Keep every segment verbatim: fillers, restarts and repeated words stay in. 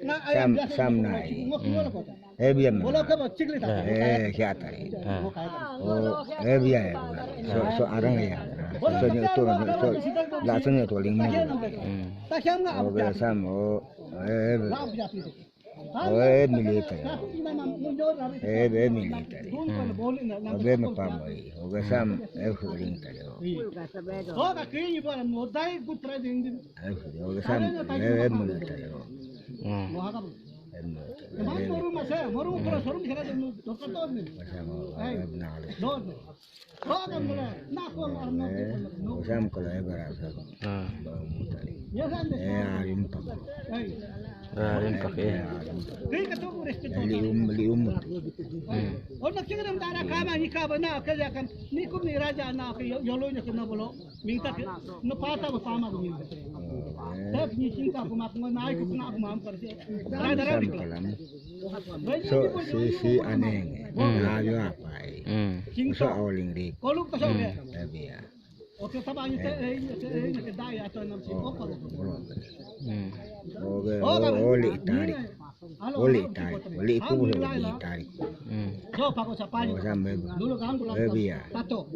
Sam, sam nai. Hmm. Eh, biar mana? Eh, siapa tadi? Ah. Oh, eh, biar ya. So, so arang ya. So, so nyoto, so, langsung nyoto lima. Hmm. Oh, biar sam, oh, eh, oh, eh, military. Eh, eh, military. Oh, eh, mapamoi. Oh, eh, sam, eh, military. Oh. Eh, sam, eh, military. Hmm. Sam, eh, military. Sam, kalau eh, berasa. Ah. Eh, arim pak. Ah, arim pak, eh. Arim pak. Lium, lium. Hmm. Sam kalam. So, si, si aneh. Hmm. Laju apa, eh? Hmm. So, auling rik. Hmm. Eh, biar. Oke, taba ini teh, eh, ini teh, eh, ini teh dai atau enam sih, opa. Hmm. Oke, oh, oli tarik. Oli tarik. Oli ku oli tarik. Hmm. So, pakai siapa ini? Oh, sampai. Dulu kan pulang. Lebih ya. Tato.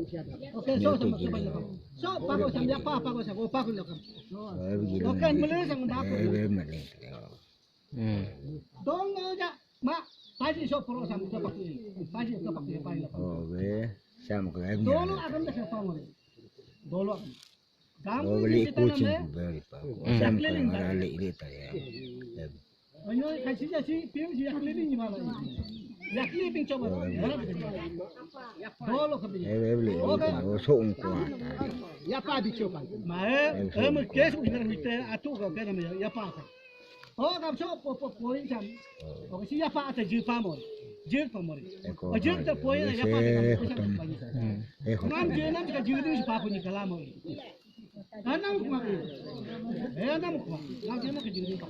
Oke, so sama siapa ini? So, pakai siapa? Pakai siapa? Pakai siapa? Oke, mulai sama aku. Hmm. Dong aja, mak, paji sok pro sam ke pakai, paji ke pakai, paji. Oh, be, sam ke. Dulu akan dah siapa ngori? Dulu akan. Oh, beli kucing beri pak. Hmm. Sam ke ngara le le taya. Ayo, kasih aja sih, piu sih yakli ni mana? Yakli ping coba. Dulu ke beli. Eh, beli. Oh, sok kuat. Ya pa bicokan. Ma, eh, eh, kes udah mite atu kau kena ya, ya pa. Oh, kam so po po point sam. Oh, si ya pa ata jir pa mo. Jir pa mo. Oh, jir ta point ya pa ata kam ko sam pa ni. Hmm. Ngam jir nam ka jir ni pa ko ni kala mo. Anam kuma. Eh, anam kuma. Ngam jir nam ka jir ni pa.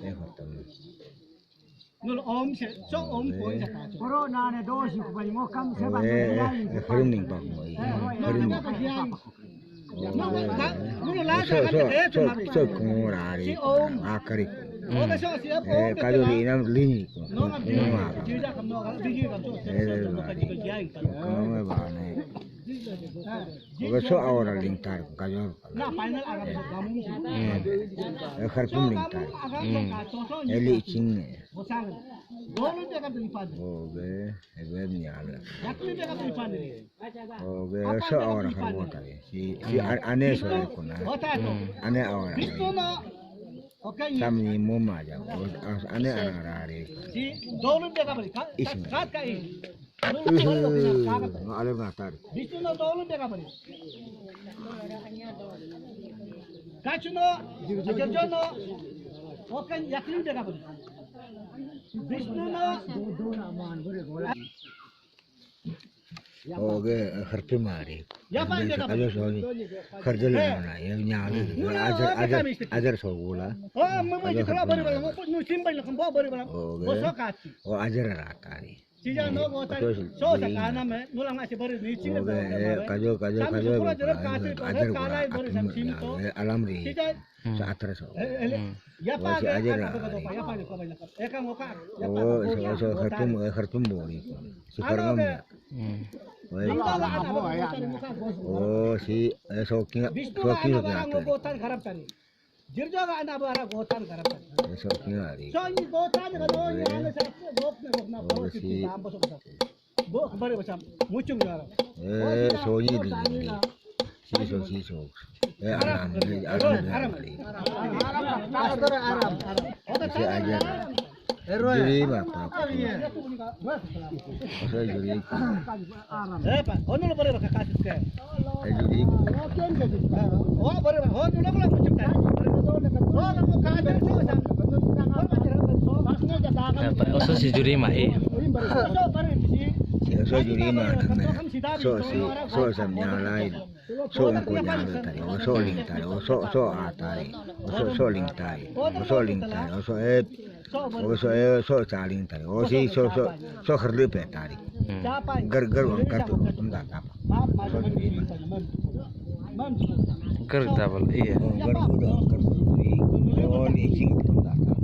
Nul om se, so om point sa ka. Corona ne do si ko ni mo kam se ba. Eh, eh, harum ning pa mo. Harum ning. So, so, so, so kungurari, akari. Hmm. Eh, kajo di inam lini. Kungurari. Eh, bani. Kungurari bani. Oke, so awara lingtar, kajo. Hmm. Eh, harpun lingtar. Hmm. Eh, li ching. Oke, ebe ni ala. Oke, so awara harbo tari. Si, si ane so kuna. Hmm. Ane awara. Samni muma ja. Ane arang rari. Isin. Uhu, ngalem ngatar. Kachuno, Gerjono, okan yakli dega bari. Vishnu no. Oke, harpi mari. Ya pa dega bari. Ajo soni. Kharjal na, ya nyali. Ajar, ajar, ajar sogula. Oh, mama jikala bari bala, nu simbai na kambo bari bala. Oke. Boso kati. Oh, ajar ratari. Sija no gotan, so sa kana me, nulang asi bari ni ching. Oke, eh, kajo, kajo, kajo, ajar kala, api, eh, alam ri. Sija. Hmm. Sa atra so. Eh, eh, ya pa, ajar apa kata, ya pa, ya pa, ya pa. Eh, kan ngoka, ya pa. Oh, so, so, harpum, eh, harpum bori. Si kargam ya. Hmm. Oh, si, eh, so kinga, so kinga. Gotan garam tani. Jirjo ga ana bara gotan garam. Eso kinari. So ni gotan ga do ni ana sa gok na gok na. Oh, si. Gok bare basam muchung garam. Eh, so ni di. Si so, si so. Eh, aram, aram, aram. Pastor aram. Si aja. Juri ba pa. Pasal juri. Eh, pa, ono lo bare ka kasus ke. Eh, juri. Oh, bare, oh, ono lo muchuk ta. Eh, pa, oso si juri ma, eh. Si oso juri ma, so si, so sam nya lai. So ongko nyalo tari, oso ling tari, oso, so a tari, oso, so ling tari, oso ling tari, oso eh, oso eh, so cha ling tari, osi, so, so, so harlu pe tari. Hmm. Gar, gar wang kar tu, tum da tap. Gar double, iya. Oh, gar tu da, gar tu. Oh, ni ching tum da tap.